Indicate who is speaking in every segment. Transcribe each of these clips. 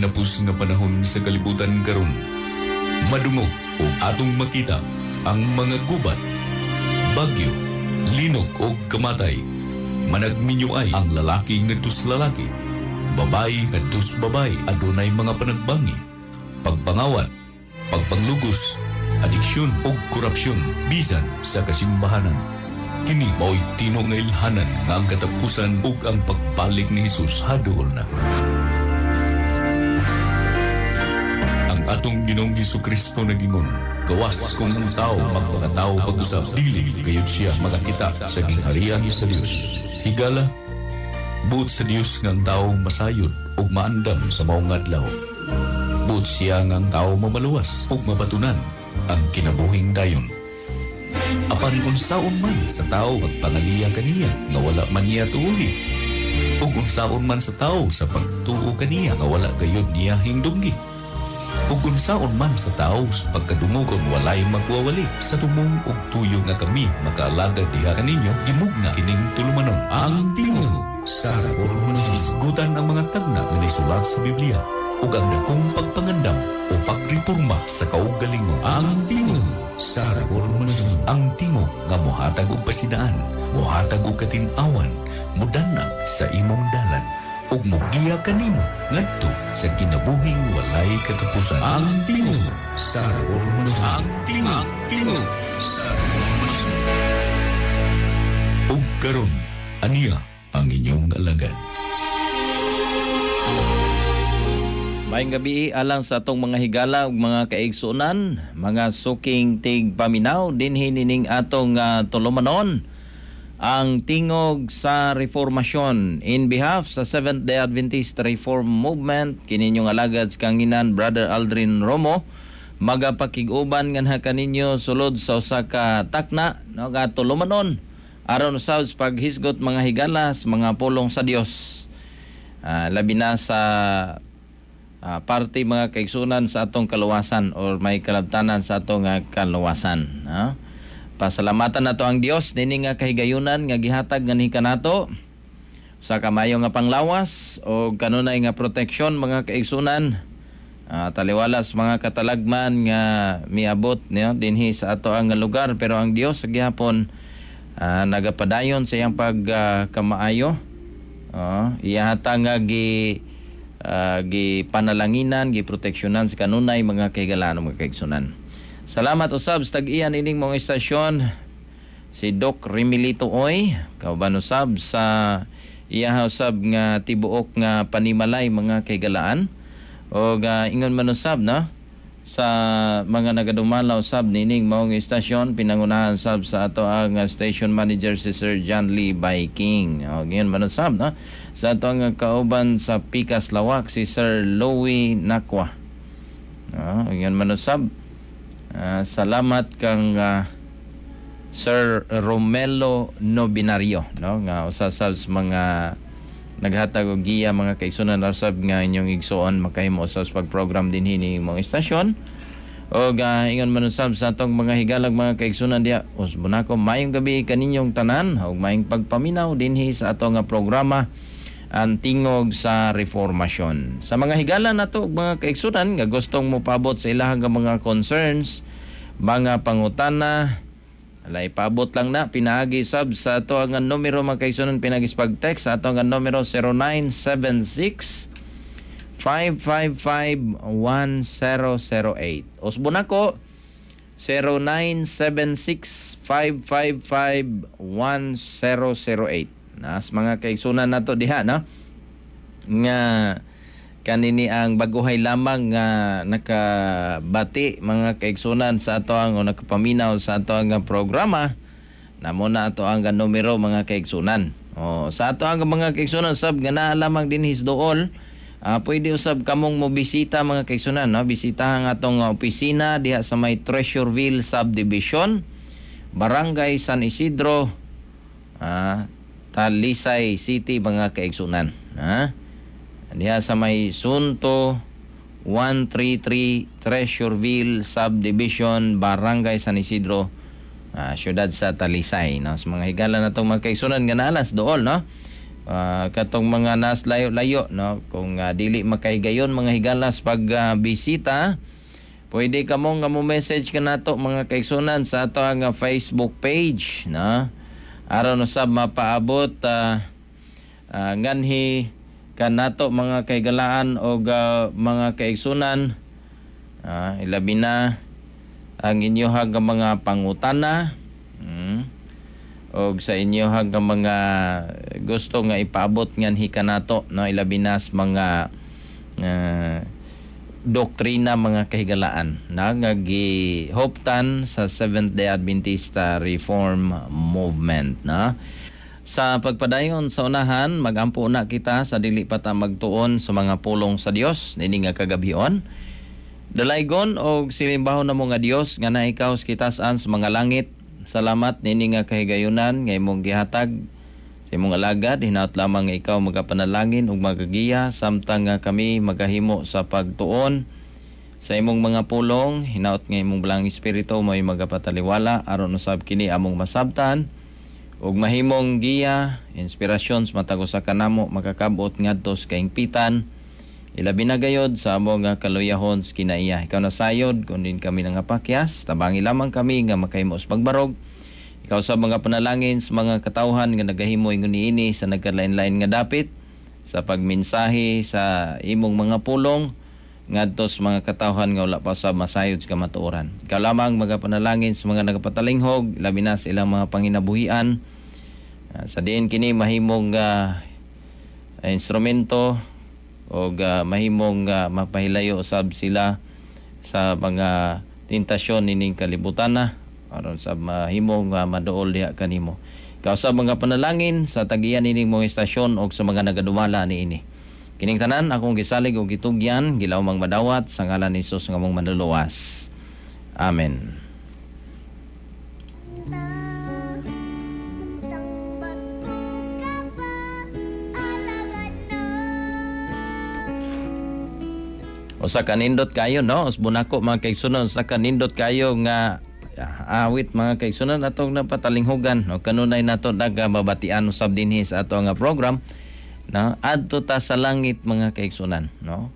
Speaker 1: Kinapos nga panahon sa kalibutan karon, madungog o atong makita ang mga gubat, bagyo, linog o kamatay. Managminyo ay ang lalaki ngadto sa lalaki, babae ngadto sa babae, adunay mga panagbangi, pagpangawat, pagpanglugos, adiksyon o korupsyon bisan sa kasimbahanan. Kini mao'y tinuod nga ilhanan nga ang katapusan ug ang pagbalik ni Jesus haduol na. Ang atong Ginoong Hesukristo nagingon, gawas kung ang tao magpakatao pag-usab, dili gayud siya makakita sa gingharian sa Dios. Higala, buot sa Dios nga ang tao masayod ug maandam sa maong adlaw. Buot siya nga ang tao mamaluwas ug mabatunan ang kinabuhing dayon. Apan unsaon man sa tao pagpangaliya kaniya nga wala man niya tuuhi, ug unsaon man sa tao sa pagtuo kaniya nga wala gayud niya hingdunggi, ug unsaon man sa tao sa pagkadungog kung walay magwawali. Sa tumong ug tuyo nga kami makaalagad diha kaninyo, gimugna kining tulumanon, Ang Tingog sa Reformasyon. Hisgutan ang mga tagna nga nisulat sa Biblia ug ang dakong pagpangandam o pagreporma sa kaugalingon. Ang Tingog sa Reformasyon. Ang tingog nga mohatag og pasidaan, mohatag og katin-awan, mudanag sa imong dalan ug mogiya kanimo ngadto sa kinabuhing walay katapusan. Ang Tingog sa Reformasyon. Ang Tingog, Tingog sa Reformasyon. Ug karon, aniya ang inyong alagad.
Speaker 2: Maayong gabi alang sa atong mga higala ug mga kaigsuonan, mga suking tig paminaw dinhi nining atong tulumanon, Ang Tingog sa Reformasyon, in behalf sa Seventh Day Adventist Reform Movement. Kini inyong alagad sa kanginan, Brother Aldrin Romo, magapakig-uban nganha kaninyo sulod sa usa ka takna, no, nga tulumanon aron usab sa paghisgot, mga higala, sa mga pulong sa Dios. Labi na sa parte, mga kaigsunan, sa atong kaluwasan or may kalabtanan sa atong kaluwasan. No? Pasalamatan nato ang Dios nini nga kahigayunan nga gihatag nganhi kanato sa kamayo nga panglawas o kanunay nga proteksyon, mga kaigsunan. Taliwala sa mga katalagman nga miabot niyo dinhi sa ato ang lugar, pero ang Dios sa gihapon nagapadayon sa iyang pagkamaayo. Iyahata nga gi panalanginan, gi proteksyonan sa kanunay, mga kahigalaan, mga kaigsunan. Salamat usab sa tag-iyan ining mga istasyon, si Doc Remilito Oy, kauban usab sa iyaha usab nga tibuok nga panimalay, mga kahigalaan. O ingon man usab, no, sa mga nagadumala usab nining maong istasyon, pinangunahan sab sa ato ang station manager, si Sir John Lee Viking. O ingon man usab, no, sa ato ang kauban sa Pikas Lawak, si Sir Louie Nakwa. O ingon man usab, salamat kang Sir Romelo Nobinario, no, nga usa sa mga naghatag og giya, mga kaigsunan, usab nga inyong igsuon makahimo usab sa pag-program dinhi ni mong istasyon. O ingon man usab sa atong mga higalag, mga kaigsunan diha, usbon nako, maayong gabi kaninyong tanan ug maayong pagpaminaw dinhi sa atong nga programa, Ang Tingog sa Reformasyon. Sa mga higala nato ug mga kaigsunan nga gustong mopabot sa ilahang nga mga concerns, mga pangutana, ala, ipabot lang na pinaagi sab sa ato ang numero, mga kaigsunan, pinaagi sa pag-text sa ato ang numero 0976 555 1008. Usbon ako, 0976 555 1008. Nas mga kaigsunan nato diha, no, nga kanini ang baguhay lamang nga nakabati, mga kaigsunan, sa ato ang o nakapaminaw sa ato ang programa, namo na ato ang numero, mga kaigsunan. O sa ato ang mga kaigsunan sab nga naa lamang dinhi sa Dool, pwede usab kamong mobisita, mga kaigsunan, no? Bisita ang atong opisina diha sa may Treasureville Subdivision, Barangay San Isidro, Talisay City, mga kaigsunan. Ha? Diha sa may Sunto 133, Treasureville Subdivision, Barangay San Isidro, syudad sa Talisay, no? Sa mga higala na itong mga kaigsunan nga naa sa Dool, no? Katong mga nas layo-layo, no, kung dili makaigayon, mga higalas, pag bisita, pwede kamo nga mo message kanato, mga kaigsunan, sa ato ang Facebook page, no, aron usab mapaabot nganhi kanato, mga kaigalaan og mga kaigsunan, ilabi na ang inyohang mga pangutana og sa inyohang mga gusto nga ipaabot nganhi kanato, no, ilabi na sa mga doktrina, mga kahigalaan, na nga gihoptan sa Seventh Day Adventista Reform Movement, na. Sa pagpadayon sa unahan, magampo na kita sa dili pa ta magtuon sa mga pulong sa Dios niini nga kagabhion. Dalaygon og silimbahon namo nga Dios nga naa ikaw sa kitasan sa mga langit. Salamat niini nga kahigayunan nga imong gihatag sa imong alagad. Hinaot lamang nga ikaw magapanalangin ug magagiya samtang nga kami magahimo sa pagtuon sa imong mga pulong. Hinaot nga imong Balaang Espiritu mo'y magapataliwala aron usab kini among masabtan ug mahimong giya, inspirasyon sa matag usa kanamo makakabot ngadto sa kahingpitan, ilabi na gayod sa among nga kaluyahon sa kinaiya. Ikaw na sayod kung diin kami nangapakyas, tabangi lamang kami nga makahimo sa pagbarog. Ikaw sa mga panalangin sa mga katawhan nga nagahimo ingon niini sa nagkalain-lain nga dapit sa pagmensahe sa imong mga pulong ngadto sa mga katawhan nga wala pa sa masayod sa kamatuoran. Ikaw lamang magapanalangin sa mga nagapatalinghog, labi na sa ilang mga panginabuhian. Sa diin kini mahimong instrumento o mahimong mapahilayo usab sila sa mga tentasyon nining kalibutan na aron sa mahimong maduol diha kanimo. Ikaw sa mga panalangin sa tagiyan nining mga istasyon og sa mga nagadumala niini. Kining tanan akong gisalig og gitugyan, gilawmang madawat sa ngalan ni Hesus nga among Manluluwas. Amen.
Speaker 3: Tang Pasko ka pa, alagad na.
Speaker 2: Usa ka nindot kayo, no? Usbon nako, mga kaigsunan, usa ka nindot kayo nga awit, mga kaigsunan, atong napatalinghugan, no? Kanunay nato nagamabatian usab dinhi sa ato nga program, no? "Adto Ta sa Langit", mga kaigsunan, no?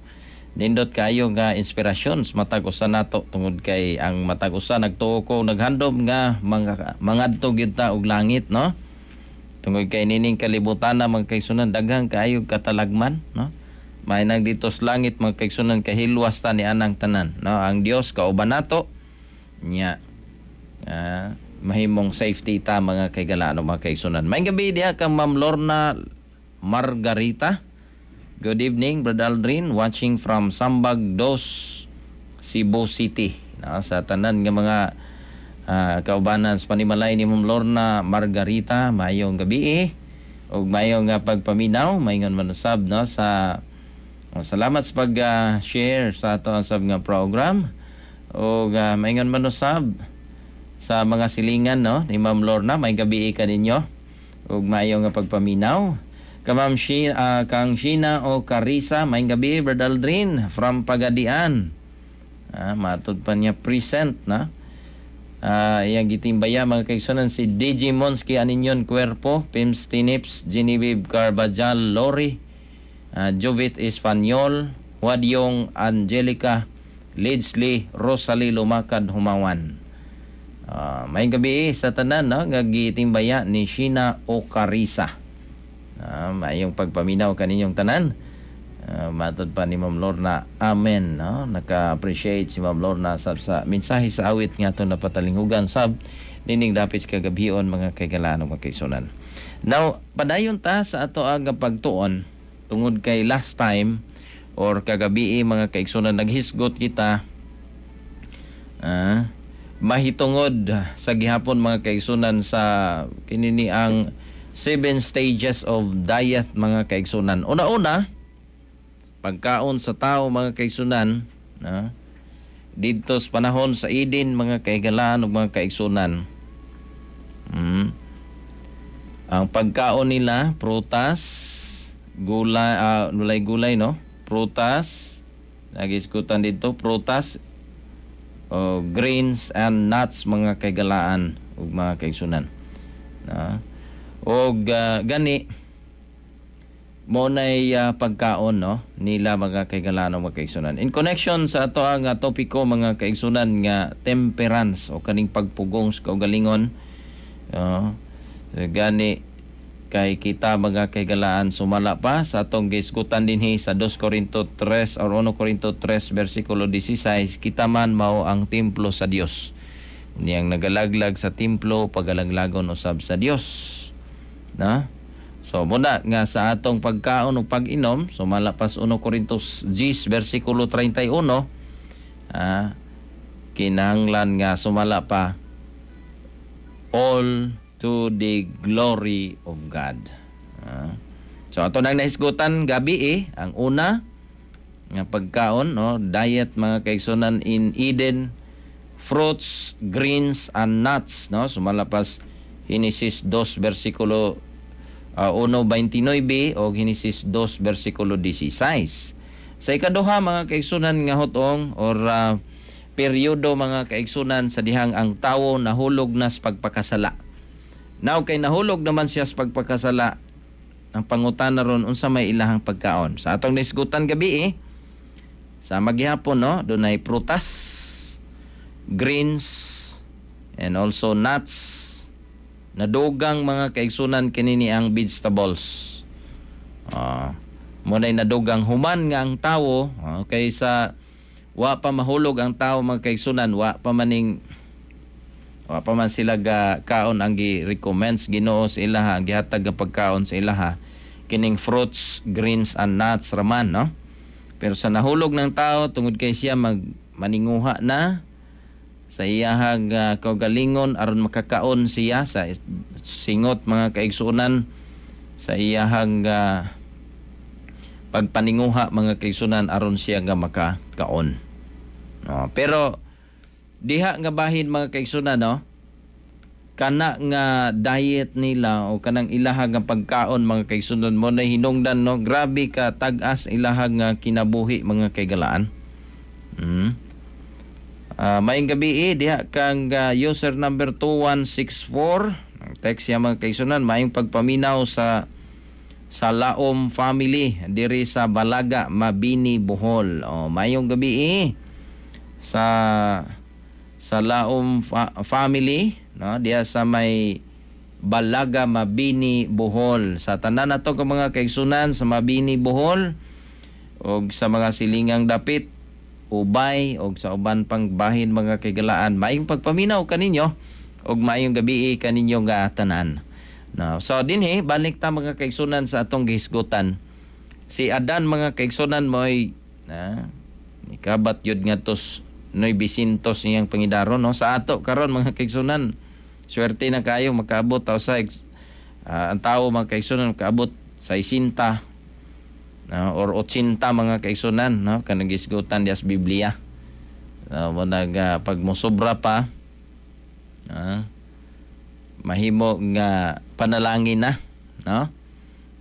Speaker 2: Nindot kayo nga inspirasyon sa matag usa nato tungod kay ang matag usa nagtuo ko, naghandom nga mga mangadto gyud ta og langit, no? Tungod kay nining kalibutan na, mga kaigsunan, daghang kaayo katalagman, no? May didto sa langit, mga kaigsunan, kahilwas ta ni anang tanan, no? Ang Dios kauban nato nya, mahimong safety ta, mga kaigalaan, mga kaigsunan. May gabi diha kang Ma'am Lorna Margarita. Good evening, Brother Aldrin, watching from Sambag Dos, Cebu City, no? Sa tanan nga mga kaubanan sa panimalay ni Ma'am Lorna Margarita, maayong gabi ug maayong nga pagpaminaw. Maingon man usab, no, sa. Oh, salamat sa pag-share sa ato ang sab nga program. O maingon man usab sa mga silingan, no, ni Ma'am Lorna, may gabi ka ninyo ug maayo nga pagpaminaw. Ka Ma'am kang Sheena o Carissa, may gabi, Brother Aldrin, from Pagadian. Matud pa niya present na. Iyang gitimbaya, mga kaigsunan, si DJ Monski Aninyon Cuerpo, Pims Tinips, Genevieve Carbajal Lori, Jovit Espanyol, Huadyong Angelica, Lidsley Rosalie Lumakad Humawan. May gabi sa tanan, no, nga gitimbaya ni Sheena Ocarisa. Mayong pagpaminaw kaninyong tanan. Matod pa ni Ma'am Lorna, amen, no? Naka-appreciate si Ma'am Lorna sa mensahe sa awit nga ato napatalinghugan sab nining dapit sa kagabhion, mga kaigalaan, mga kaigsunan. Now, padayon ta sa ato ang pagtuon tungod kay last time or kagabi, mga kaigsunan, naghisgot kita mahitungod sa gihapon, mga kaigsunan, sa kinini ang seven stages of diet, mga kaigsunan. Una-una, pagkaon sa tao, mga kaigsunan, na didto sa panahon sa Eden, mga kaigalaan ug mga kaigsunan. Ang pagkaon nila, prutas, gulay, gulay-gulay, no? Prutas, nagisgutan dito, prutas, o grains and nuts, mga kaigalaan ug mga kaigsunan. Na? Og gani Mo nay pagkaon, no, nila, mga kahigalaan, mga kaigsunan. In connection sa ato ang topiko, mga kaigsunan, nga temperance o kaning pagpugong sa kaugalingon, no? Gani kay kita, mga kahigalaan, sumala pa sa atong gisgutan dinhi sa 2 Corinto 3 or 1 Corinto 3 versikulo 16, kita man mao ang templo sa Dios. Niyang nagalaglag sa templo, pagalaglagon usab sa Dios, na. So muna nga sa atong pagkaon ug pag-inom, sumala pas 1 Corinto 10 versikulo 31, kinahanglan nga sumala pa, all to the glory of God. So ato nang nahisgutan gabi eh, ang una nga pagkaon, no, diet, mga kaigsunan, in Eden, fruits, greens and nuts, no, sumala pas Genesis 2 versikulo 1:29 o Genesis 2 versikulo 16. Sa ikaduha, mga kaigsunan, nga hutong or periodo, mga kaigsunan, sa dihang ang tawo nahulog na sa pagpakasala. Now kay nahulog naman siya sa pagpakasala, ang pangutana ron, unsa may ilahang pagkaon? Sa atong nisgutan gabi eh, sa maghihapon, no, dunay prutas, greens and also nuts. Nadugang, mga kaigsunan, kinini ang vegetables. Mo nay nadugang human nga ang tawo, kay sa wa pa mahulog ang tao, mga kaigsunan, wa pa man sila ga kaon ang gi-recommends Ginoo sa ilaha, ang gihatag nga pagkaon sa ilaha, kining fruits, greens and nuts raman, no. Pero sa nahulog ng tao, tungod kay siya mag maninguha na sa iyahang kaugalingon aron makakaon siya sa singot, mga kaigsunan, sa iyahang pagpaninguha, mga kaigsunan, aron siya nga makakaon, no. Pero diha nga bahin, mga kaigsunan, no, kana nga diet nila o kanang ilaha nga pagkaon, mga kaigsunan, mo na hinungdan, no, grabe ka tag-as ilaha nga kinabuhi, mga kaigalaan. Maayong gabi eh, diha kang user number 2164. Ang text siya, mga kaigsunan, maayong pagpaminaw sa Laom family diri sa Balaga, Mabini, Bohol. Oh, maayong gabi eh sa Laom family, no, diha sa may Balaga, Mabini, Bohol. Sa tanan nato ka mga kaigsunan sa Mabini, Bohol og sa mga silingang dapit, Ubay og sa uban pang bahin, mga kaigalaan, maayong pagpaminaw kaninyo og maayong gabi kaninyo nga tanan. No, so dinhi balik ta, mga kaigsunan, sa atong gihisgutan. Si Adan, mga kaigsunan, mo'y na ikabat yun nga tos 900 niyang pangidaron, no. Sa ato karon, mga kaigsunan, swerte na kayo makaabot ta sa ang tao, mga kaigsunan, makaabot sa 60, no, or 80, mga kaigsunan, no, kanang gisgutan diya sa Biblia, no, mo nag pag mosobra pa, mahimo nga panalangin na, no.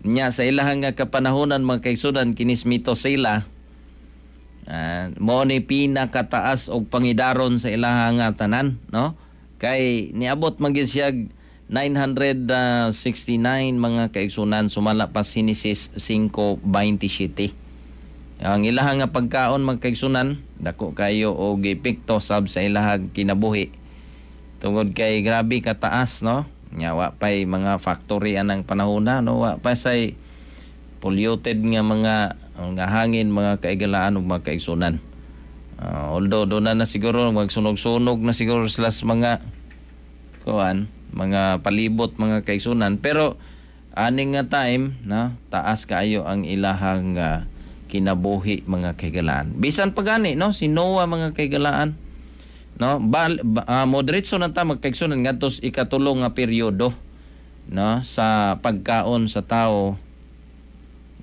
Speaker 2: Nya sa ilahang nga kapanahonan, mga kaigsunan, kinis Metusela, mo ni pinakataas og pangidaron sa ilahang nga tanan, no, kay niabot man gyud siya 969, mga kaigsunan, sumala pa Genesis 5:27. Ang ilahang nga pagkaon, mga kaigsunan, dako kayo og epekto sab sa ilahang kinabuhi tungod kay grabe kataas, no. Nya wa pay mga factory anang panahona, no, wa pa say polluted nga mga hangin, mga kaigalaan ug mga kaigsunan. Although doon na siguro magsunog-sunog na siguro sila sa mga kuan, mga palibot, mga kaigsunan, pero aning nga time na taas kaayo ang ilahang kinabuhi, mga kaigalaan. Bisan pa gani, no, si Noah, mga kaigalaan, no, moderate so na ta, mga kaigsunan, ngadto sa ikatulo nga periodo, no, sa pagkaon sa tao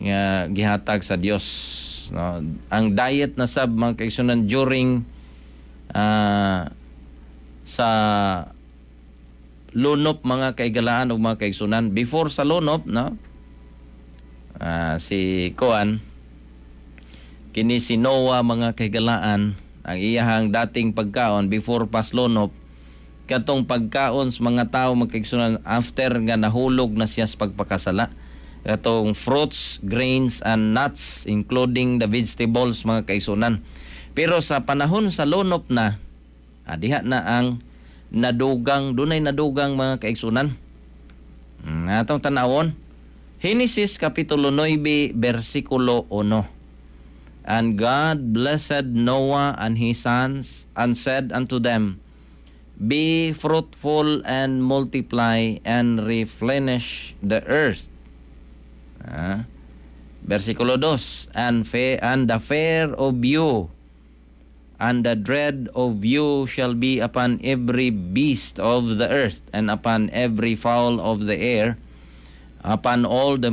Speaker 2: nga gihatag sa Dios, no. Ang diet na sab, mga kaigsunan, during sa lunop, mga kaigalaan ug mga kaigsunan, before sa lunop, no, si Koan kini si Noah, mga kaigalaan, ang iyahang dating pagkaon before pas lunop, katong pagkaon sa mga tao, mga kaigsunan, after nga nahulog na siya sa pagpakasala. Atong fruits, grains and nuts, including the vegetables, mga kaigsunan. Pero sa panahon sa lunop na, diha na ang nadugang, dunay nadugang, mga kaigsunan. Atong tanawon. Genesis kapitulo 9 bersikulo 1. And God blessed Noah and his sons and said unto them, "Be fruitful and multiply and replenish the earth." Versikulo 2, And the fear of you and the dread of you shall be upon every beast of the earth and upon every fowl of the air, upon all the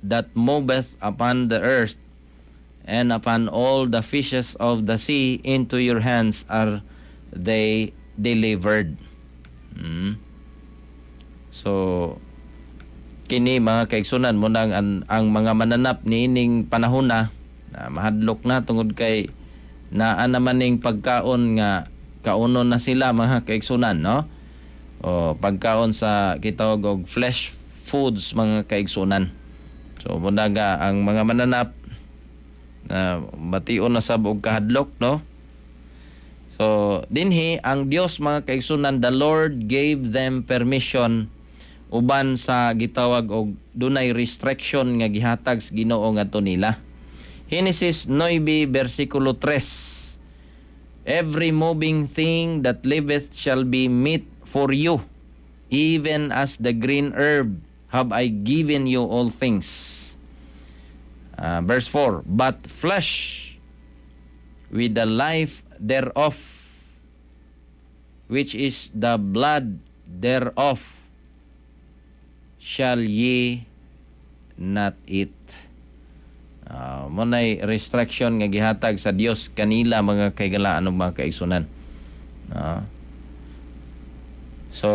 Speaker 2: that moveth upon the earth, and upon all the fishes of the sea. Into your hands are they delivered." So kini, mga kaigsunan, mo nang ang mga mananap niining panahon na, na mahadlok na tungod kay naa naman ning pagkaon nga kaunon na sila, mga kaigsunan, no? O pagkaon sa gitawag og flesh foods, mga kaigsunan. So muna nga ang mga mananap na bation na sab og kahadlok, no? So dinhi ang Dios, mga kaigsunan, the Lord gave them permission uban sa gitawag og dunay restriction nga gihatag sa Ginoo ngadto nila. Genesis 9 bersikulo 3. "Every moving thing that liveth shall be meat for you, even as the green herb have I given you all things." Verse 4, "But flesh with the life thereof, which is the blood thereof, shall ye not eat." Mo nay restriction nga gihatag sa Dios kanila, mga kahigalaan ug mga kaigsunan. So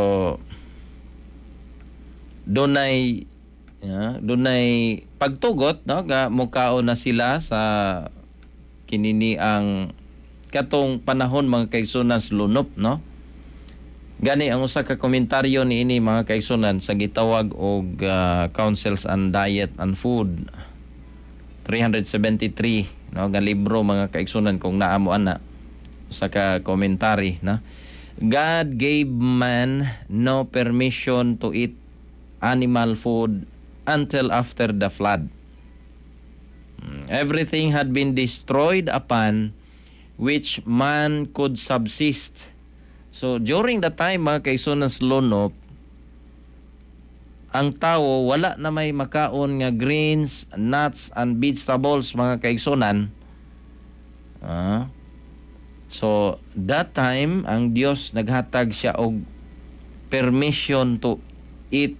Speaker 2: dunay, yeah, dunay pagtugot, no, nga mukaon na sila sa kinini ang katong panahon, mga kaigsunan, sa lunop, no? Gani ang usa ka komentaryo niini, mga kaigsunan, sa gitawag og Counsels and Diet and Food 373, no, nga libro, mga kaigsunan, kung naa mo ana usa ka commentary, no? God gave man no permission to eat animal food until after the flood. Everything had been destroyed upon which man could subsist. So during the time, mga kaigsunan, sa lunop, ang tao wala na may makaon nga grains, nuts and vegetables, mga kaigsunan. So that time ang Dios naghatag siya og permission to eat,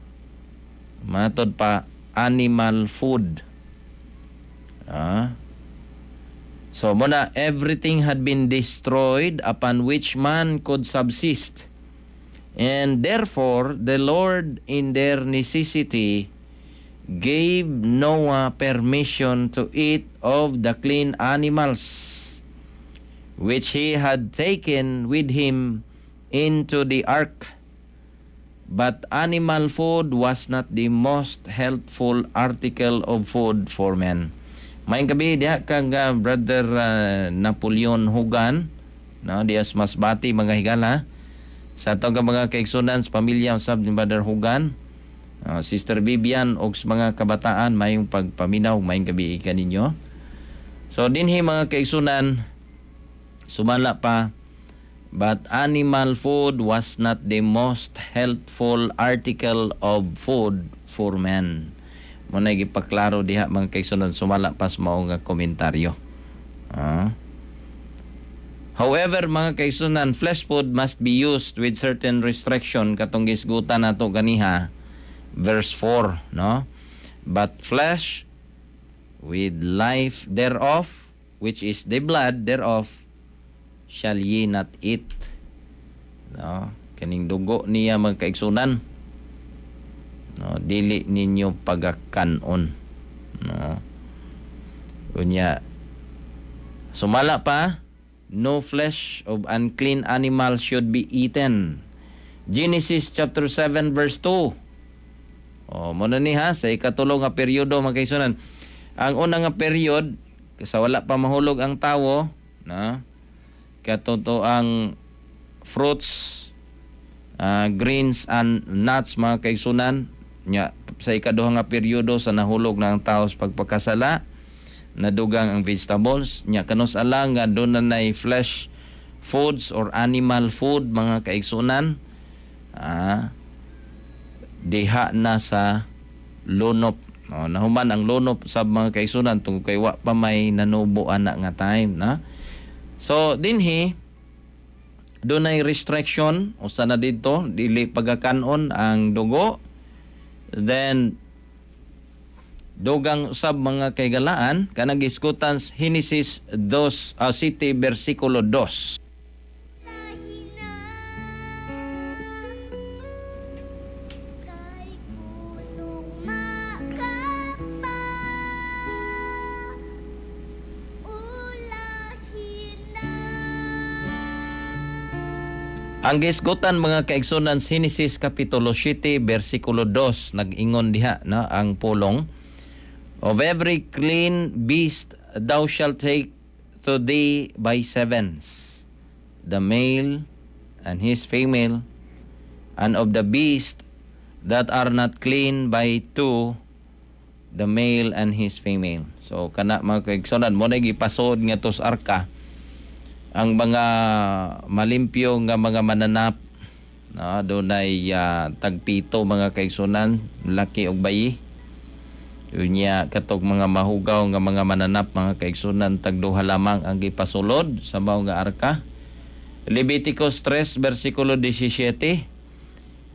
Speaker 2: matod pa, animal food. So muna everything had been destroyed upon which man could subsist. And therefore the Lord, in their necessity, gave Noah permission to eat of the clean animals which he had taken with him into the ark. But animal food was not the most healthful article of food for men. Maayong gabii diha kang Brother Napoleon Hugan, no, diha sa Masbate, mga higala. Sa atong mga kaigsunan sa pamilya usab ni Brother Hugan, Sister Vivian og sa mga kabataan, maayong pagpaminaw, maayong gabii kaninyo. So dinhi, mga kaigsunan, sumala pa, but animal food was not the most healthful article of food for men. Mo na gipaklaro diha, mga kaigsunan, sumala pa sa mao nga komentaryo. However, mga kaigsunan, flesh food must be used with certain restriction katong gisgutan nato ganiha, verse 4, no? "But flesh with life thereof, which is the blood thereof, shall ye not eat." No? Kaning dugo niya, mga kaigsunan. No, dili ninyo pagakanon. No. Unya sumala pa, no flesh of unclean animal should be eaten. Genesis chapter 7 verse 2. O mo na ni ha sa ikatulo nga periodo, mga kaigsunan. Ang una nga period sa wala pa mahulog ang tawo na kato ang fruits, greens and nuts, mga kaigsunan. Nya sa ikaduha nga periodo, sa nahulog na ang tao sa pagpakasala, nadugang ang vegetables. Nya kanus-a lang nga duna nay flesh foods or animal food, mga kaigsunan, diha na sa lunop. O, nahuman ang lunop sa mga kaigsunan tungod kay wa pa may nanubo ana nga time na. So dinhi dunay restriction. Usa na didto, dili pagakanon ang dugo. Then dugang usab, mga kahigalaan, kanang gisgutan sa Genesis 2 7 bersikulo 2.
Speaker 3: Lahina kay kunong makapa ulahina.
Speaker 2: Ang gisgutan, mga kaigsunan, sa Genesis kapitulo 7 bersikulo 2, nag-ingon diha na ang pulong, "Of every clean beast thou shalt take to thee by sevens, the male and his female, and of the beast that are not clean by two, the male and his female." So kana, mga kaigsunan, mo na gipasod nga sa arka ang mga malimpyo nga mga mananap na dunay tagpito, mga kaigsunan, laki og bayi. Unya katog mga mahugaw nga mga mananap, mga kaigsunan, tagduha lamang ang gipasulod sa mao nga arka. Leviticus 3 versikulo 17: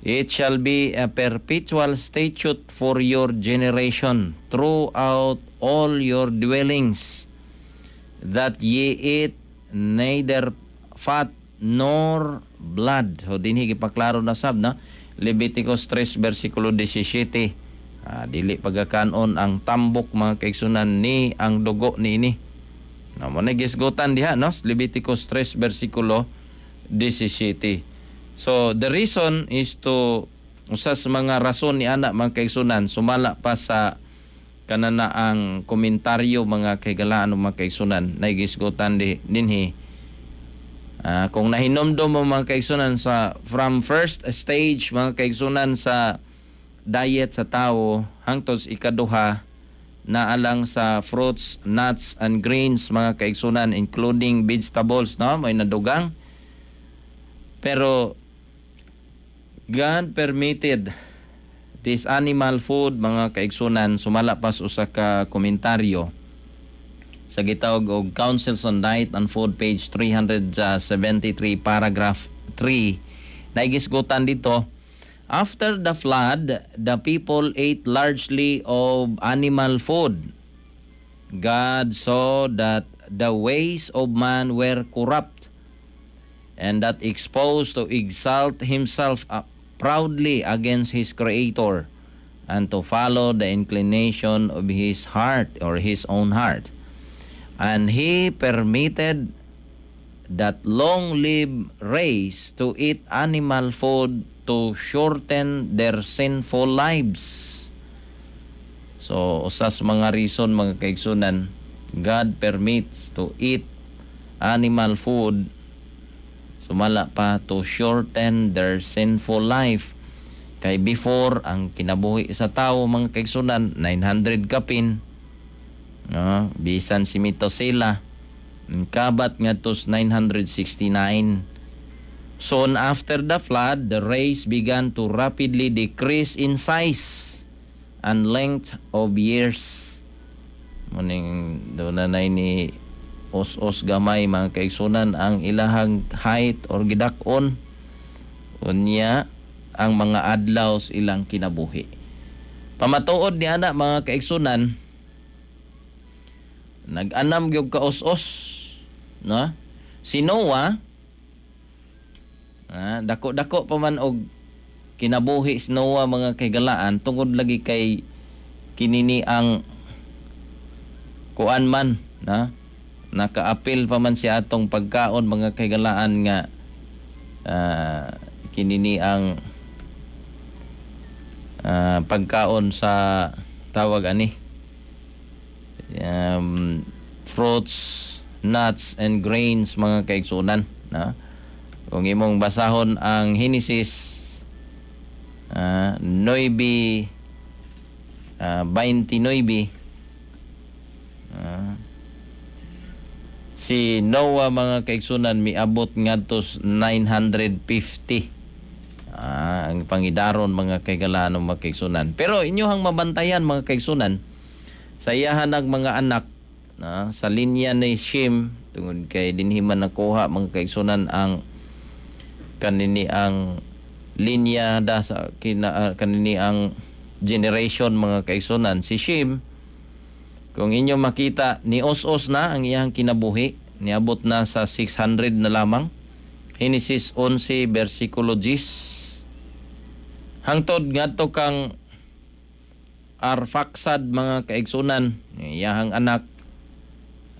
Speaker 2: "It shall be a perpetual statute for your generation throughout all your dwellings, that ye eat neither fat nor blood." So dinhi gipaklaro na sab na Leviticus 3 versikulo 17. Dili pagakanon ang tambok, mga kaigsunan, ni ang dugo niini. No, mo na gisgutan diha no Leviticus 3 versikulo 17. So the reason is to, usa sa mga rason ni ana, mga kaigsunan, sumala pa sa kanana ang komentaryo, mga kahigalaan o mga kaigsunan, na gisgutan di dinhi. Kung nahinomdom mo, mga kaigsunan, sa from first stage, mga kaigsunan, sa diet sa tao hangtod sa ikaduha, naalang sa fruits, nuts and grains, mga kaigsunan, including vegetables, no, may nadugang. Pero God permitted this animal food, mga kaigsunan, sumala pas usa ka komentaryo sa gitawag og Councils on Diet and Food, page 373, paragraph 3, naigisgutan dito: "After the flood, the people ate largely of animal food. God saw that the ways of man were corrupt and that exposed to exalt himself proudly against his creator and to follow the inclination of his heart or his own heart. And he permitted that long-lived race to eat animal food to shorten their sinful lives." So, usa sa mga reason, mga kaigsunan, God permits to eat animal food sumala pa to shorten their sinful life. Kay before, ang kinabuhi sa tao, mga kaigsunan, 900 kapin. No, bisan si Methuselah kabat ngadto 969. Soon after the flood, the race began to rapidly decrease in size and length of years. Muning duna na ni os-os gamay, mga kaigsunan, ang ilahang height or gidak-on, unya ang mga adlaw sa ilang kinabuhi. Pamatuod ni ana, mga kaigsunan, nag-anam gyud ka os-os, no? Si Noah, dako-dako pa man og kinabuhi si Noah, mga kahigalaan, tungod lagi kay kinini ang kuan man na nakaapil pa man siya atong pagkaon, mga kahigalaan, nga kinini ang Pagkaon sa tawag ani fruits, nuts and grains, mga kaigsunan, na kung imong basahon ang Genesis 9 29, si Noah, mga kaigsunan, miabot ngadto 950 ang pangidaron, mga kaigalaan, mga kaigsunan. Pero inyohang mabantayan, mga kaigsunan, sa iyahan ng mga anak na sa linya ni Shem, tungod kay dinhi man nakuha, mga kaigsunan, ang kanini ang linya da sa kina, kanini ang generation, mga kaigsunan. Si Shem, kung inyo makita, ni os-os na ang iyang kinabuhi, niabot na sa 600 na lamang, Genesis 11 versikulo 10, hangtod ngadto kang Arfaxad, mga kaigsunan, iyahang anak,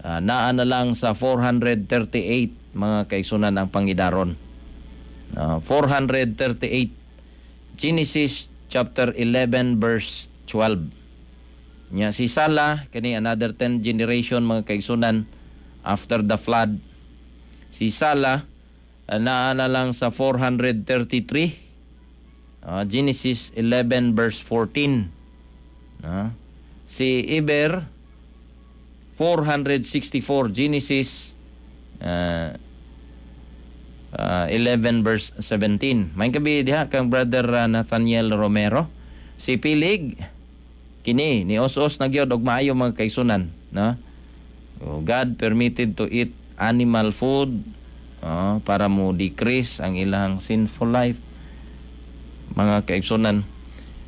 Speaker 2: naa na lang sa 438, mga kaigsunan, ang pangidaron. 438, Genesis chapter 11 verse 12. Nya si Sala kani another 10 generation, mga kaigsunan, after the flood. Si Sala, naa na lang sa 433. Genesis 11 verse 14. Si Eber, 464, Genesis 11 verse 17. May gabi diha kang Brother Nathaniel Romero. Si Pilig kini ni os-os na gyud og maayo, mga kaigsunan, no? Oh, God permitted to eat animal food, oh, para mo decrease ang ilang sinful life, mga kaigsunan.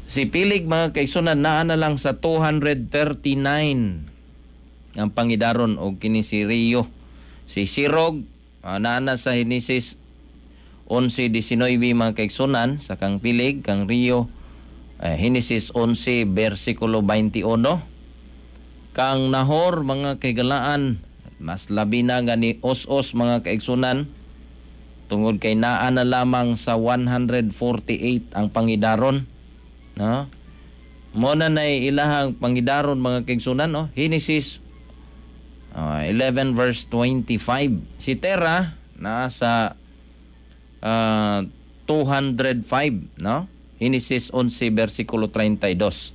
Speaker 2: Si Pilig, mga kaigsunan, naa na lang sa 239 ang pangidaron og kini si Rio. Si Sirog, naa na sa Genesis 11:19, mga kaigsunan, sa kang Pilig, kang Rio, Genesis 11 versikulo 21. Kang Nahor, mga kaigalaan, mas labi na nga ni os-os, mga kaigsunan, tungod kay naa na lamang sa 148 ang pangidaron, no? Mo na nay ilahang pangidaron, mga kaigsunan, no? Genesis 11 verse 25. Si Tera naa sa 205, no? Genesis 11 versikulo 32.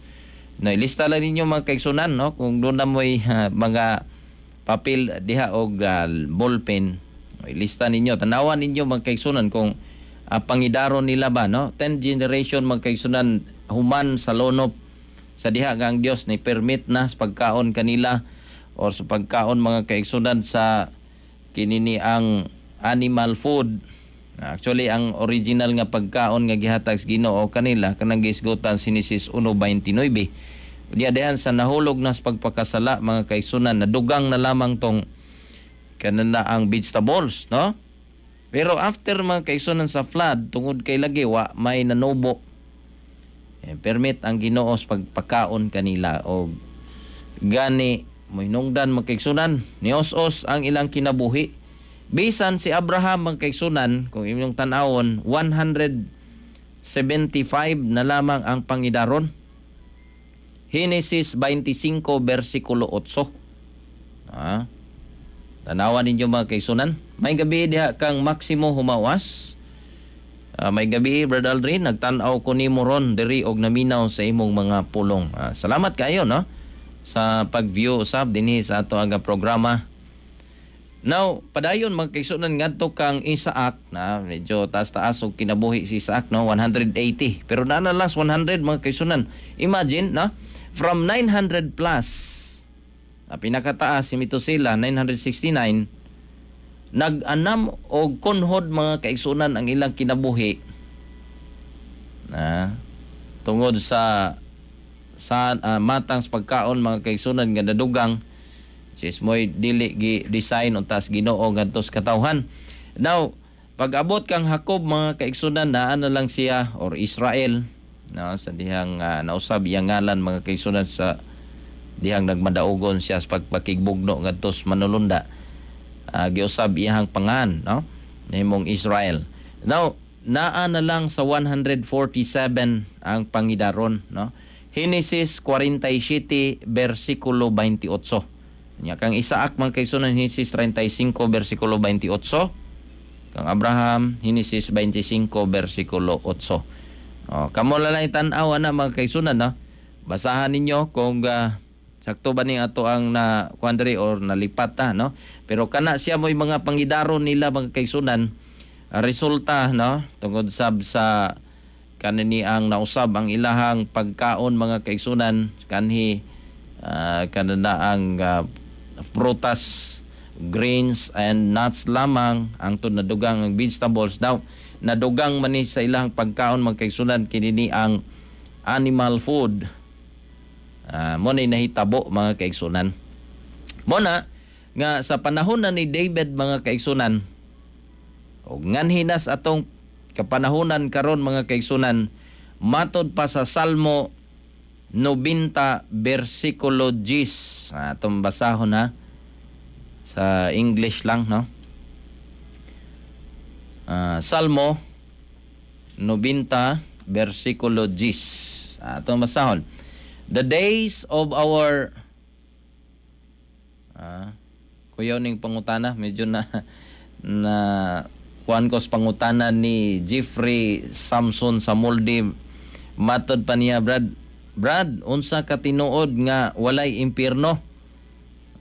Speaker 2: No, ilista lang ninyo, mga kaigsunan, no? Kung doon na mo'y mga papel diha og ballpen, ilista ninyo, tanawan ninyo, mga kaigsunan, kung pangidaron nila ba, no? 10 generation, mga kaigsunan, human sa lonop sa diha nga ang Dios ni permit na sa pagkaon kanila or sa pagkaon, mga kaigsunan, sa kinini ang animal food. Actually, ang original nga pagkaon nga gihatag sa Ginoo kanila kanang gisgutan Genesis 1:29. Diya dihan sa nahulog na sa pagpakasala, mga kaigsunan, nadugang na lamang tong kanana ang vegetables, no? Pero after, mga kaigsunan, sa flood, tungod kay lagi wa may nanubo, permit ang Ginoo sa pagpakaon kanila og gani mohinungdan, mga kaigsunan, ni os-os ang ilang kinabuhi. Bisan si Abraham, mga kaigsunan, kung inyong tan-awon, 175 na lamang ang pangidaron, Genesis 25 versikulo 8. Tanawan ninyo, mga kaigsunan. May gabi diha kang Maximo Humawas. May gabi, Brad Aldrin, nagtan-aw ko nimo ron diri og naminaw sa imong mga pulong. Salamat kayo, no, sa pag-view usab dinhi sa ato ang programa. Now, padayon, mga kaigsunan, ngadto kang Isaac na medyo taas-taas og kinabuhi si Isaac, no, 180. Pero naa na lang sa 100, mga kaigsunan. Imagine, no, from 900 plus na pinakataas si Methuselah, 969, nag-anam og kunhod, mga kaigsunan, ang ilang kinabuhi na tungod sa matang sa pagkaon, mga kaigsunan, nga nadugang sis mo'y dili gi design untas Ginoo ngadto sa katawhan. Now, pag-abot kang Jacob, mga kaigsunan, naa na lang siya or Israel, no, sa dihang nausab iyang ngalan, mga kaigsunan, sa dihang nagmadaugon siya sa pagpakigbugno ngadto sa manulunda. Giusab iyang pangan, no, nahimong Israel. Now, Naa na lang sa 147 ang pangidaron, no? Genesis 47 versikulo 28. Nya kang Isaac, mga kaigsunan, Genesis 35 versikulo 28. Kang Abraham, Genesis 25 versikulo 8. Oh, kamo lang tan-aw ana, mga kaigsunan, no? Basahan ninyo kung sakto ba ni ato ang na kuan diri or nalipat ta, no? Pero kana siya mo'y mga pangidaron nila, mga kaigsunan, resulta, no, tungod sab sa kanini ang nausab ang ilahang pagkaon, mga kaigsunan, kanhi kanana ang prutas, grains and nuts lamang ang nadugang ang vegetables daw. Nadugang man ni sa ilang pagkaon, mga kaigsunan, kinini ang animal food. Mo na nahitabo, mga kaigsunan. Mo na nga sa panahon na ni David, mga kaigsunan, ug nganhi nas atong kapanahonan karon, mga kaigsunan, matod pa sa Salmo 90 versikulo 10. Atong basahon ha, sa English lang, no? Salmo 90 versikulo 10. Atong basahon. The days of our kuyaw ning pangutana, medyo na na kuan ko sa pangutana ni Jeffrey Samson sa Molde. Matod pa niya, "Brad, Brad, unsa ka tinuod nga walay impierno?"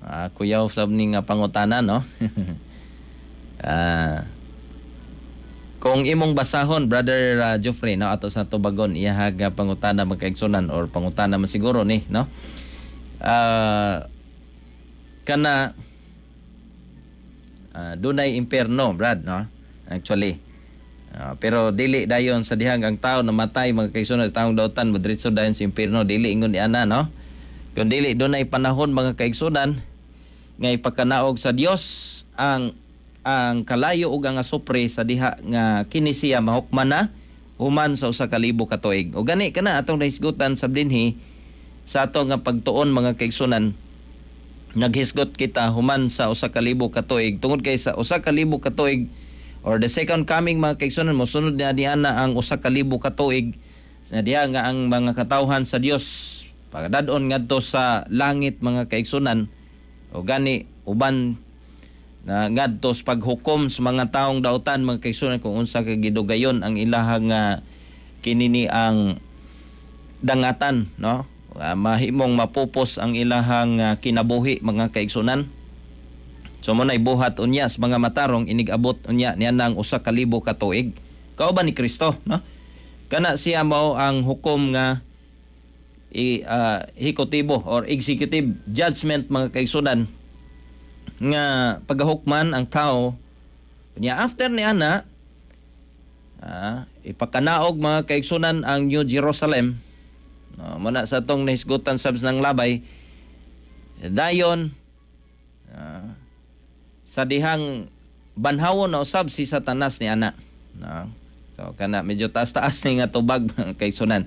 Speaker 2: Kuyaw sab ni nga pangutana, no? Kung imong basahon, Brother Geoffrey, no, ato sa tubagon iyahag nga pangutana, magkaigsunan, or pangutana man siguro ni, no? Kana dunay impierno, Brad, no? Actually. Pero dili dayon sa dihang ang tao namatay, mga kaigsunan, sa taong dautan, modiretso dayon sa impierno, dili ingon ni ana, no? Kung dili dunay panahon, mga kaigsunan, nga ipakanaog sa Dios ang kalayo ug ang asupre sa diha nga kini siya mahukman na human sa 1,000 ka tuig. O gani kana atong nahisgutan sa dinhi sa ato nga pagtuon, mga kaigsunan, naghisgot kita human sa 1,000 ka tuig tungod kay sa 1,000 ka tuig or the second coming, mga kaigsunan, mosunod na diana ang 1,000 ka tuig sa diha nga ang mga katawhan sa Dios pagdad-on ngadto sa langit, mga kaigsunan. O gani uban na ngadto sa paghukom sa mga taong dautan, mga kaigsunan, kung unsa ka gidugayon ang ilahang kinini ang dangatan, no? Mahimong mapupos ang ilahang kinabuhi, mga kaigsunan. So mo nay buhat unya sa mga matarong inig-abot unya niya nang 1,000 ka tuig kauban ni Kristo, no? Kana siya mao ang hukom nga ehekutibo or executive judgment, mga kaigsunan, nga pagahukman ang tao niya. After ni ana, ipakanaog, mga kaigsunan, ang New Jerusalem, no? Muna sa atong nahisgutan sabs ng labay dayon sa dihang banhawon na usab si Satanas ni ana, no? So kana medyo taas-taas ni nga tubag, mga kaigsunan.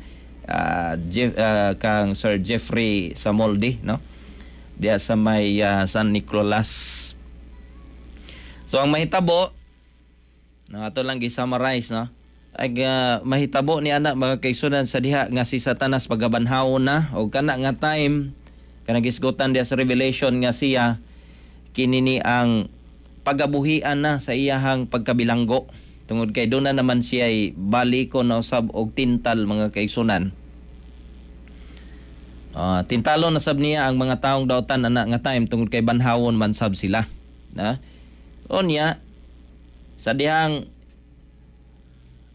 Speaker 2: Kang Sir Jeffrey Samoldi, no, diya sa may San Nicolas. So ang mahitabo na ato lang gi-summarize, no, ay mahitabo ni ana, mga kaigsunan, sa diha nga si Satanas pagabanhawon na o kana nga time kanang gisgutan diya sa Revelation nga siya kinini ang pagabuhian na sa iyahang pagkabilanggo tungod kay doon na naman siya ay baliko na usab og tintal, mga kaigsunan. Tintalo na sab niya ang mga taong dautan ana nga time tungod kay banhawon man sab sila na. Unya sa dihang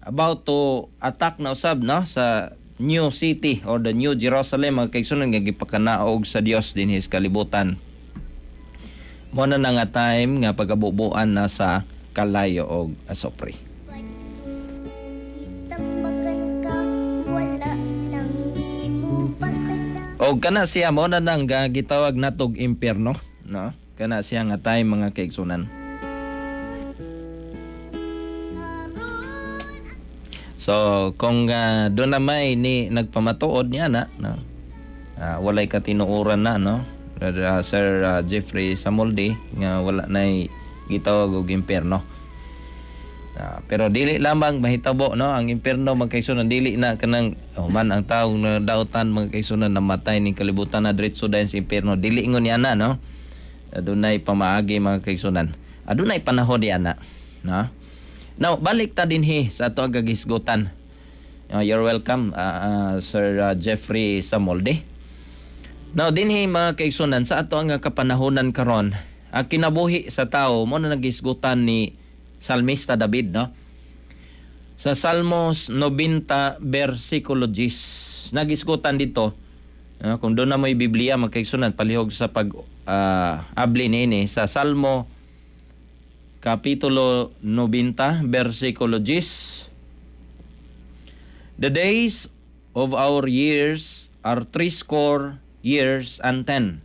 Speaker 2: about to attack na usab, no, sa new city or the New Jerusalem, mga kaigsunan, nga gipakanaog sa Dios dinhi sa kalibutan, mo na nga time nga pagabubuan na sa kalayo og asopre.
Speaker 3: Gitambagan ka, wala nang di mo pagtagda.
Speaker 2: Og kana siya mo na nang gitawag natog impierno, no? Kana siya nga time, mga kaigsunan.
Speaker 3: Karon.
Speaker 2: So kung doon na may ni nagpamatuod niya na, no? Walay katinuoran na, no? Sir Jeffrey Samoldi, nga wala nay gitawag og impierno. Pero dili lamang mahitabo, no, ang impierno, mga kaigsunan, dili na kanang human ang taong na dautan, mga kaigsunan, namatay ning kalibutan na diretso dayon sa impierno. Dili ingon ni ana, no. Adunay pamaagi, mga kaigsunan, adunay panahon ni ana, no. Now balik ta dinhi sa ato ang gagisgutan. You're welcome, Sir Jeffrey Samolde. Now dinhi, mga kaigsunan, sa ato ang kapanahonan karon, ang kinabuhi sa tao mo na nagisgutan ni Salmista David, no? Sa Salmos 90 versikulo 10, nagisgutan dito, no? Kung duna mo'y Biblia, mga kaigsunan, palihog sa pag abli niini sa Salmo Kapitulo 90 versikulo 10. "The days of our years are 70 years and 10."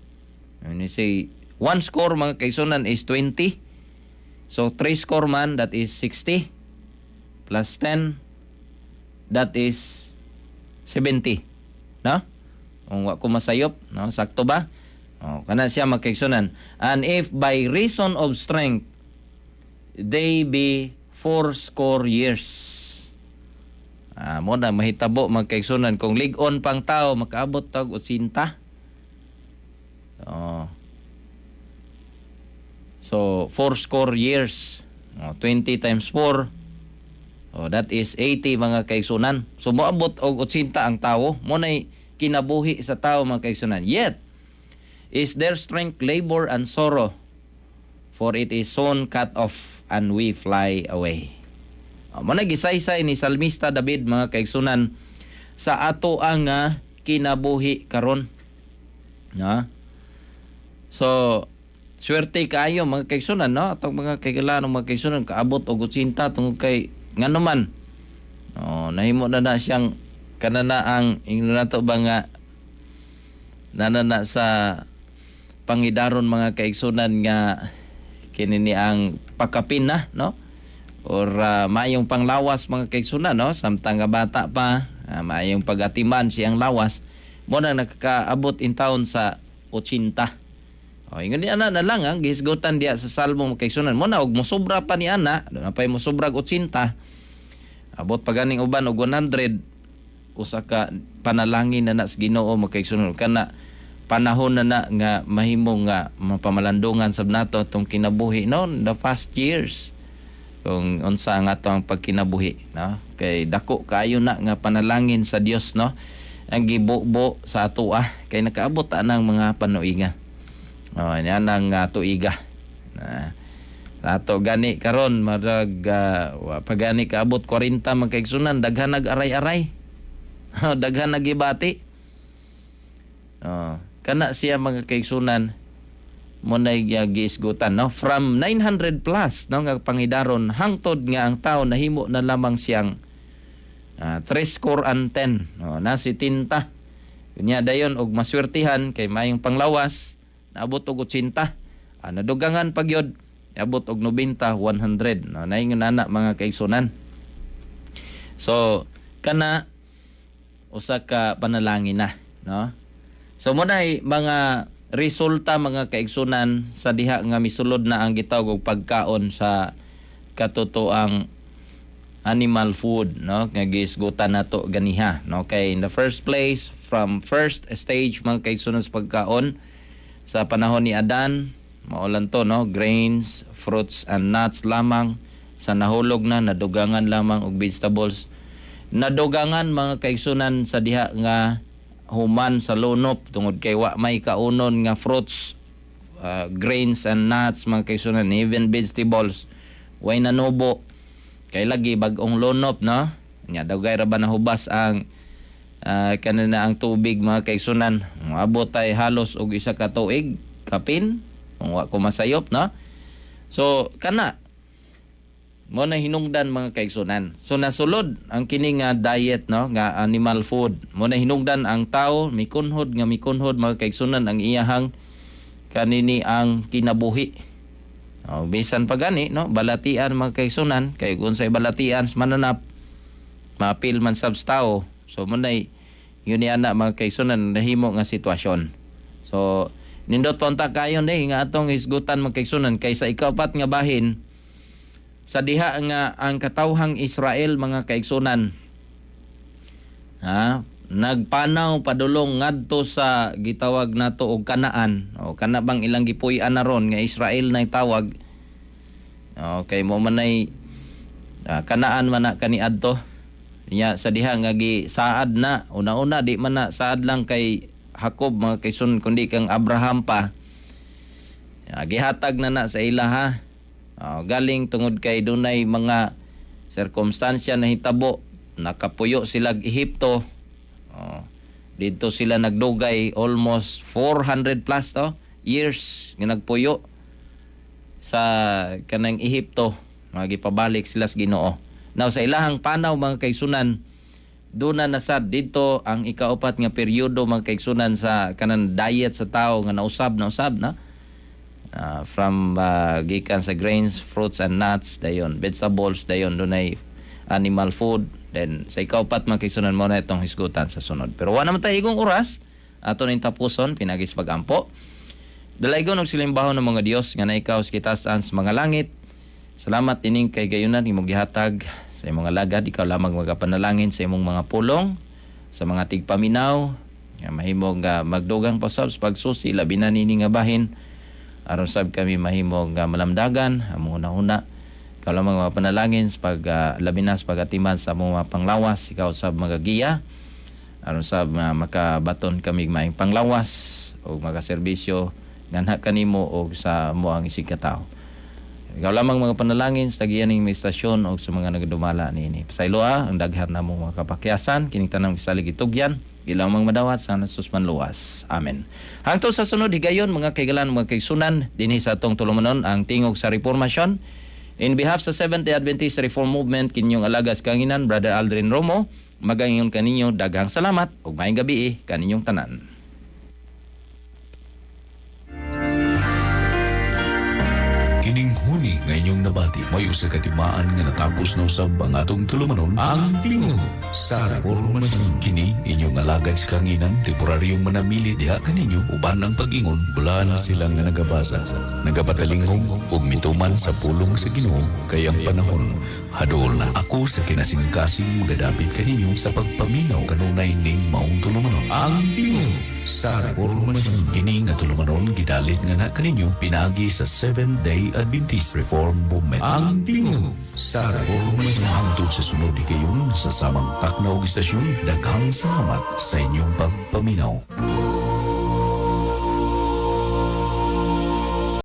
Speaker 2: When you say one score, mga kaigsunan, is 20. So three score man, that is 60 plus 10, that is 70. No? Kung wa ko masayop, no? Sakto ba? Oh, kana siya, mga kaigsunan. "And if by reason of strength they be 80 years." Mo na mahitabo, mga kaigsunan, kung lig-on pang tao makaabot tag 80. Oh. So, 80 years. Oh, 20 times 4. Oh, that is 80, mga kaigsunan. So moabot og 80 ang tao. Mo nay kinabuhi sa tao, mga kaigsunan. "Yet is their strength labor and sorrow, for it is soon cut off and we fly away." Oh, mo na gisaysay ni Salmista David, mga kaigsunan, sa ato ang kinabuhi karon. No? So, swerte kaayo, mga kaigsunan, no? Atong mga kaigalanon, mga kaigsunan, kaabot og 80 tungod kay ngano man. Oh, nahimo na na siyang kanana ang ingnon nato ba nga nana na sa pangidaron, mga kaigsunan, nga kini ni ang pakapin na, no, or maayong panglawas, mga kaigsunan, no, samtang nga bata pa, maayong pagatiman siyang lawas mo na nakakaabot in taon sa 80. O, ingon ni ana na lang ang gihisgutan diya sa Salmo, mga kaigsunan. Mo na og mosobra pa ni ana, na pay mosobra og 80. Abot pa ganing uban og 100, usa ka panalangin na na sa Ginoo, mga kaigsunan, kana panahon na na nga mahimo nga mapamalandungan sab nato atong kinabuhi, no, the past years, kung unsa nga ato ang pagkinabuhi, no, kay dako kaayo na nga panalangin sa Dios, no, ang gibubo sa ato kay nakaabot ta ng mga panuiga. Oh, yan ang tuiga na ato gani karon, marag wa pa gani kaabot 40, mga kaigsunan, daghan nag aray-aray, daghan nagibati. Oh, kana siya, mga kaigsunan, mo na giisgutan, no, from 900 plus, no, nga pangidaron hangtod nga ang tao nahimo na lamang siyang 70, no, na 70. Kunya dayon og maswertihan kay mayong panglawas, naabot og 80. Nadugangan pa gyud, abot og 90, 100, no, naingon ana, mga kaigsunan. So kana usa ka panalangin na, no. So mo nay mga resulta, mga kaigsunan, sa diha nga misulod na ang gitawag og pagkaon sa katotoang animal food, no, nga giisgutan nato ganiha, no, kay in the first place, from first stage, mga kaigsunan, sa pagkaon sa panahon ni Adan, mao lang to, no, grains, fruits and nuts lamang. Sa nahulog na, nadugangan lamang og vegetables. Nadugangan, mga kaigsunan, sa diha nga human sa lunop tungod kay wa may kaunon nga fruits, grains and nuts, mga kaigsunan, even vegetables way nanubo kay lagi bag-ong lunop, no. Nya dugay ra ba nahubas ang kanina ang tubig, mga kaigsunan? Moabot ay halos og isa ka tuig kapin kung wa ko masayop, no. So kana mo na hinungdan, mga kaigsunan. So nasulod ang kini nga diet, no, nga animal food. Mo na hinungdan ang tao mikunhod nga mikunhod, mga kaigsunan, ang iyahang kanini ang kinabuhi. O, bisan pa gani, no, balatian, mga kaigsunan, kay kung sa balatian sa mananap, maapil man sab sa tao. So mo nay yun ni ana, mga kaigsunan, nahimo nga sitwasyon. So nindot pa unta kayon eh nga atong hisgutan, mga kaigsunan, kay sa ikaapat nga bahin Sa diha nga ang katawhang Israel, mga kaigsunan, ha, nagpanaw padulong ngadto sa gitawag nato og Kanaan o kana bang ilang gipuy-an na ron nga Israel na tawag. Okay, mo manay Kanaan man na kaniadto niya. Sa diha nga gisaad na una-una, di man na saad lang kay Jacob, mga kaigsuonan, kundi kang Abraham pa. Gihatag na na sa ila, ha. Galing tungod kay dunay mga sirkumstansya na hitabo, nakapuyo sila Ehipto. Oh, dito sila nagdugay almost 400 plus to years nga nagpuyo sa kanang Ehipto, magipabalik sila sa Ginoo. Now sa ilahang panaw, mga kaigsuonan, doon na nasad dito ang ikaupat nga peryodo, mga kaigsuonan, sa kanang diet sa tao nga nausab na usab na from gikan sa grains, fruits and nuts, dayon vegetables, dayon dunay animal food. Then sa ikaupat, mga kaigsuonan, mo na itong hisgutan sa sunod. Pero wa naman tayo igong oras, ato ning tapuson pinagi sa pagampo. Dalaygon og silimbahon ng mga Dios nga naikaw sa kitasan sa mga langit. Salamat ining kay gayunan imong gihatag sa imong alagad. Ikaw lamang magapanalangin sa imong mga pulong sa mga tigpaminaw nga mahimong magdugang pasab sa pagsusi, labi na nini nga bahin, aron sab kami mahimong malamdagan among hunahuna. Ikaw lamang magapanalangin sa pag labi na sa pagatiman sa among mga panglawas. Ikaw sab magagiya aron sab makabaton kami maayong panglawas o makaserbisyo nganha kanimo og sa mo ang isig katawo. Ikaw lamang mga panalangin sa tagiyaning may istasyon o sa mga nagadumala niini. Pasayloa ang daghan namo mga kapakyasan, kining tanang gisalig itugyan, ilang mga madawat sa Jesus manluwas. Amen. Hangtod sa sunod higayon, mga kaigalan, mga kaigsuonan, dinhi sa atong tulumanon, ang Tingog sa Reformasyon. In behalf sa Seventh-day Adventist Reform Movement, kinyong alagas kanginan, Brother Aldrin Romo, magaingon kaninyo daghang salamat ug maayong gabi kaninyong tanan.
Speaker 1: Kining huni nga inyong nabati may usa ka timaan nga natapos na usab ang atong tulumanon, ang Tingog sa Reformasyon. Kini inyong alagad sa kanginan, temporaryong manamili diha kaninyo uban ang pag-ingon bulan sila nga nagabasa, nagapatalingog ug mituman sa pulong sa Ginoo kay ang panahon hadol na. Ako sa kinasingkasing magadapit kaninyo sa pagpaminaw kanunay ning maong tulumanon, ang Tingog sa Reformasyon. Kini nga tulumanon gidalit nga na kaninyo pinaagi sa Seventh Day Adventist Reform Movement. Ang Tingog sa Reformasyon. Hangtod sa sunod higayon sa samang takna og istasyon, daghang salamat sa inyong pagpaminaw.